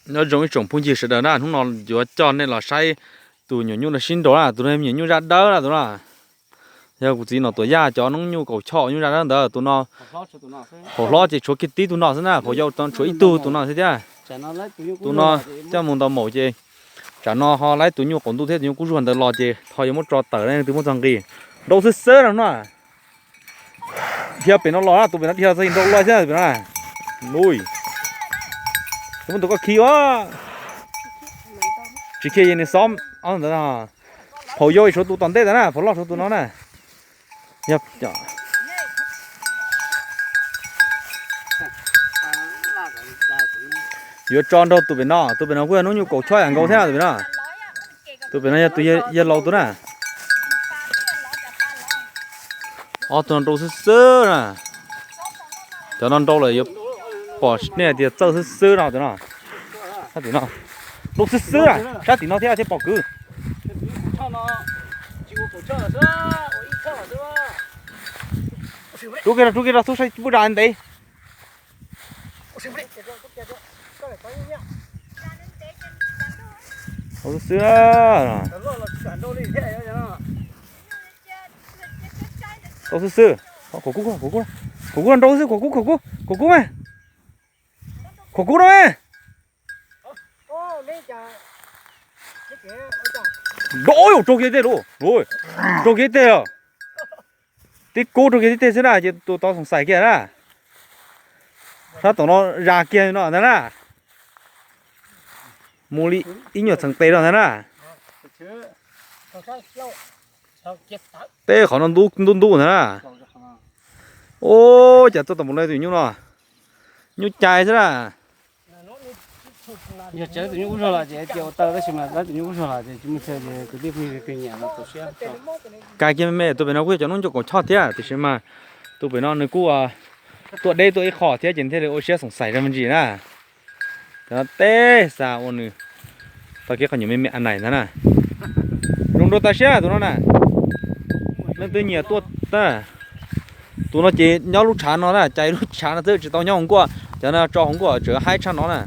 Nyob zoo ib tsoom phooj ywg sawv daws na, hnub no yuav coj nej los saib tus nyuam nyuj no sib nraus na, tus no nyuam nyuj zaj dawb na tus no. Yog kuv txiv Nom Tuam Yaj cov noob nyuj kaus choj nyuj zaj dawb ntawd, tus no hauv hlob ces tshuav kiag tib tug no xwb na, hauv yau tshuav ib tug tus no xwb thiab. Tus no coj mus ntaus maum ces tsam no ho laib tus nyuj qaum ntuj thiab tus nyuj kub zuag ntawd los ces ho yuav muab tso tawm leej twg muab txog nqi. Nrau xwb xwb no no. Dhia pem no los, tus pem no dhia txog nrau loj thiab pem no. Ui, tus muab tus koj khi ua. Tsis khi es nws xob ob ntawd. Phauv yau tshuav tus tom ntej ntawd na, phauv loj tshuav tus no na. Yog yuav tso nrau tus pem no, tus pem no kuj yog noob nyuj kaus choj yam nkaus thiab tus pem no. Tus pem no yog tus yawg laus tus na. Ob tug no nrau xwb xwb na. Cov no nrau lawm yuav pom nej tias txawj xwb xwb no tus no. Nrau xwb xwb na, sab tim no thiab thiaj pom kwv. Rub kiag rau, rub kiag rau, tub saib puab zas ntev. Tau xwb xwb. Tau xwb xwb. Qhov kub, qhov kub, qhov kub nrau xwb, qhov kub, qhov kub, qhov kub mas. Qhov kub no mas. Nrau, raug kiag tej lawm, raug kiag tej. Tib kub raug kiag tib teg xwb na ces tus tau xoom xais kiag na. Sab tom no zas kiag no ntag na. Mus li ib nyuag txheem tes no ntag na. Tej qhov no ntub ntub ntub ntag na. Ua cas tuaj tau mus li tus nyuj no. Nyuj cai xwb na. Yog tseem tus nyuj kub zog los ces cia ua tau, tab sis mas tus nyuj kub zog los ces tsis muaj chaw ces kwv tij phooj ywg nyiam no tu siab. Kais kiag me me, tus pem no kuj yog cov noob nyuj kaus choj thiab, tiam sis mas tus pem no nws kuj tuaj deb tuaj ib qho thiab ces thiaj li ua siab xoom xais rau me ntsis na. Cov no teb xa ua nws tau kiag qhov nyuag me me a nais ntag na. Zoo nraug tas siab tus no na. Leej twg nyiam tuaj. Tus no ces nyob lub tshav no na, cais lub tshav no xwb tsis tau nyob hauv nkuaj, cov no tso hauv nkuaj tseem haib tshaj no na.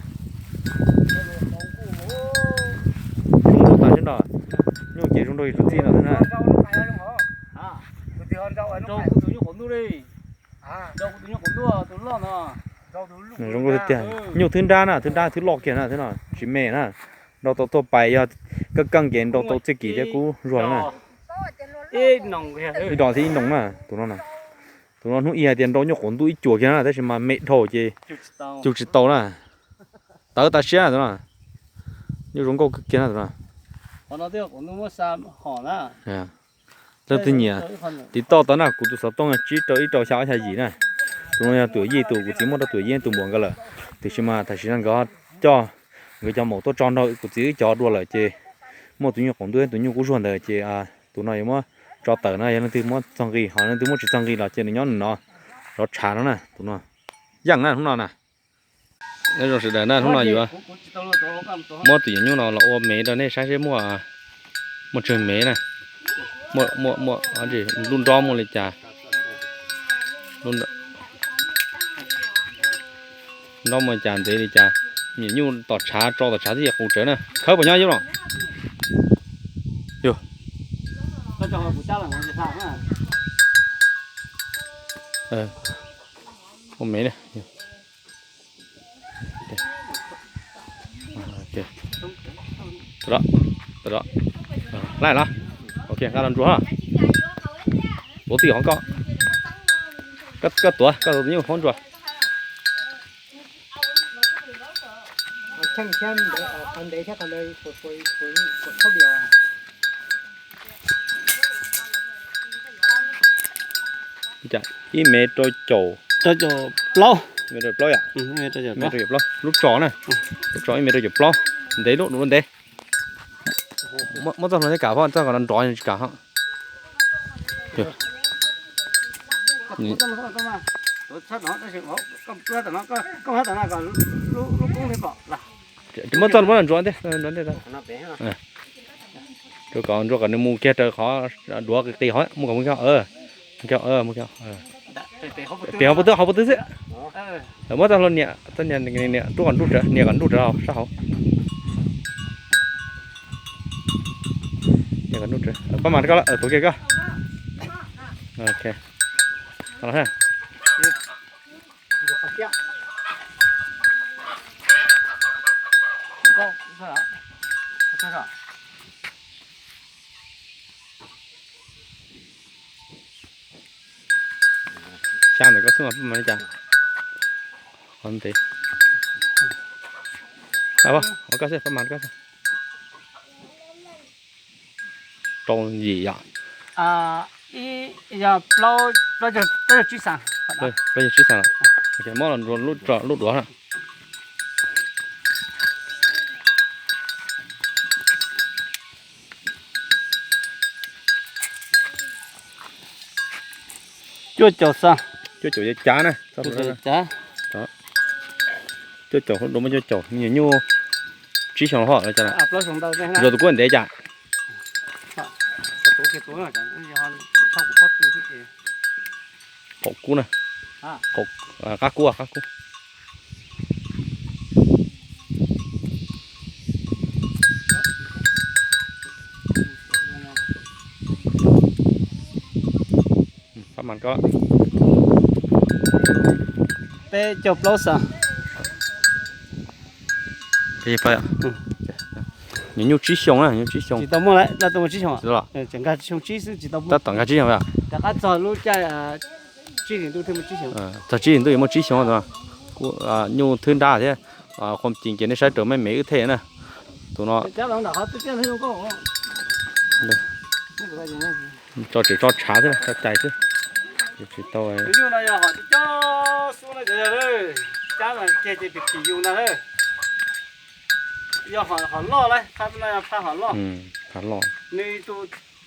Zoo nraug tas siab no. Nyuj ces zoo nraug ib tug txij no xwb na. Zoo nkauj tiag tiag. Nyuj thwb nrab na, thwb nrab thwb loj kiag na, thwb no tsis me na. Nrau tau tuaj pais yog keej keej ces nrau tau txij kim thiab kub zuag na. Ib dos thiab ib noo na tus no. Tus no hnub ib hais tias nrau nyuj qaum ntuj ib cuam kiag na, tab sis mas me dhau ces cug tsis tau na. Tawv tas siab na tus no. Nyuj zoo nkauj kawg kiag na tus no. Leej twg nyiam tiv toj tau na, kuv tus xov tooj tsib rau ib rau xya ob xya yim na. Tus no yog Tuam Yij tus, kuv txiv muab rau Tuam Yij tus muam nkawd lawm. Tiam sis mas tam sim no nkawd coj nkawd cov maum tuaj tso nrog kuv txiv wb cov dua lawm ces muaj tus nyuj qaum ntuj tus nyuj kub zuag ntawd ces tus no yuav muab tso tawm no, yog leej twg muab txog nqi, ho leej twg muab tsis txog nqi los ces nws nyob nws no zov tshav no na tus no. Yeej na hnub no na. Nyob zoo sawv daws na, hnub no yuav muab tus nyuam nyuj no los ua mev rau nej saib seb muaj, muaj tsawg mev na. Muaj, muaj, muaj lub nrob muaj li cas, nrob muaj cas ntev li cas. Nyuam nyuj tom tshav tso tom tshav twb yog qus tsawv na. Khawb puas nyob ib los? Ua mev na. Laij los, ok, nqa los ntsuas. Tuav twj hov koj, koj tuav, koj tuav nyuj hov ntsuas. Ib mev rau caum, rau caum plaub, ib mev rau caum plaub yom, ib mev rau caum plaub lub tso na, lub tso ib mev rau caum plaub, ntev lub ntev. Muab txoj hlua thiab kam phoj, txoj kom nrov tsis kam ho. Muab txoj hlua ntsuas ntej, rau kom ntsuas kom nws mus kiag raws qhov duav qis qis hov, mus kom mus kiag, mus kiag, mus kiag. Pem hauv paus twg, hauv paus twg xwb. Muab tau hlo niam, niam rub kom nruj, niam kom nruj rau sab hauv. Niam kom nruj, pab mas koj, tus kiag koj. Ok. Xya ntawm koj xwb mas pab mas li cas? Qhov ntev. Ua koj xwb, pab mas koj xwb. Rau yim yom. Plaub caug tsib xees lawm. Muab los lub duav na. Cuaj caum xees. Cuaj caum cav na. Cuaj caum, hauv rau muaj cuaj caum, nyuam nyuj tsib xyoos los hos. Zos tus kub ntev cas? Qaum kub na. Qab kub, qab kub. Pab mas koj. Peb caug plaub xees. Nyuam nyuj tsib xyoos na, nyuj tsib xyoos. Tsis tau muaj, tsis tau muaj tsib xyoos. Tab tom nkag tsib xyoos. Rov qab txog lub caij tsib hlis ntuj thiaj muaj tsib xyoos. Txog tsib hlis ntuj yuav muaj tsib xyoos. Nyuj thwb nrab thiab. Qhuam ci ces nej saib raws me me wb thej na. Tus no tso tseem tso tshav xwb, tso cai xwb. Tsis tau. Tus nyuj no yog hom cov xub no cov yog, cab mas kiag ces pim pim yus ntag. Yog hom loj lauj, phaj no yog phaj hom loj. Nws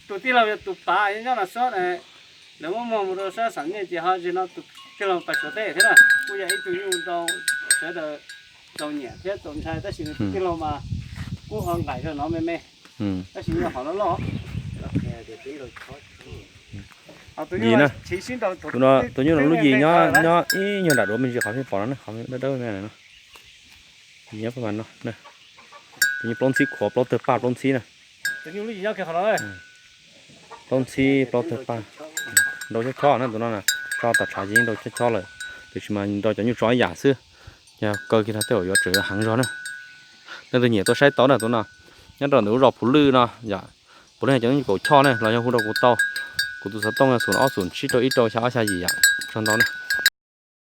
tus tij laug yog tus pav nyob no xwb. Lawv muab muag mus rau sab Xam Nyaj ces ho zig no tus tij laug pas Suav teb thiab na, kuj yog ib tug nyuj rau sawv daws txaus nyiam thiab txaus ntshai, tab sis nws tus tij laug mas kuj ho nqaim zog no me me, tab sis yog hom loj loj. Tus nyuj no lub yim nyob ib nyuag nram duav me ntsis qhov peb pom no, qhov dawb dawb me no. Yim nyob pab mas no. Tus nyuj plaub ntxhib khuav, plaub tawg paj plaub ntxhib na. Plaub ntxhib plaub tawg paj. Nrau chob chob na tus no, tso tom tshav yeeb nrau chob chob lawm, tiam sis mas nrau cov nyuj tsov ib yam xwb. Yog kaw kiag no tej zaum yuav tseem yuav heev zog na. Nej tus nyiam tuaj saib tau na tus no, nyob rau ntawm lub zos Phuv Lwj no yom. Puav leej cov nyuj kaum choj ne los yog hu rau kuv tau. Kuv tus xov tooj xum ob xum tsib rau ib rau xya ob xya yim yom. Tsaug ntau na.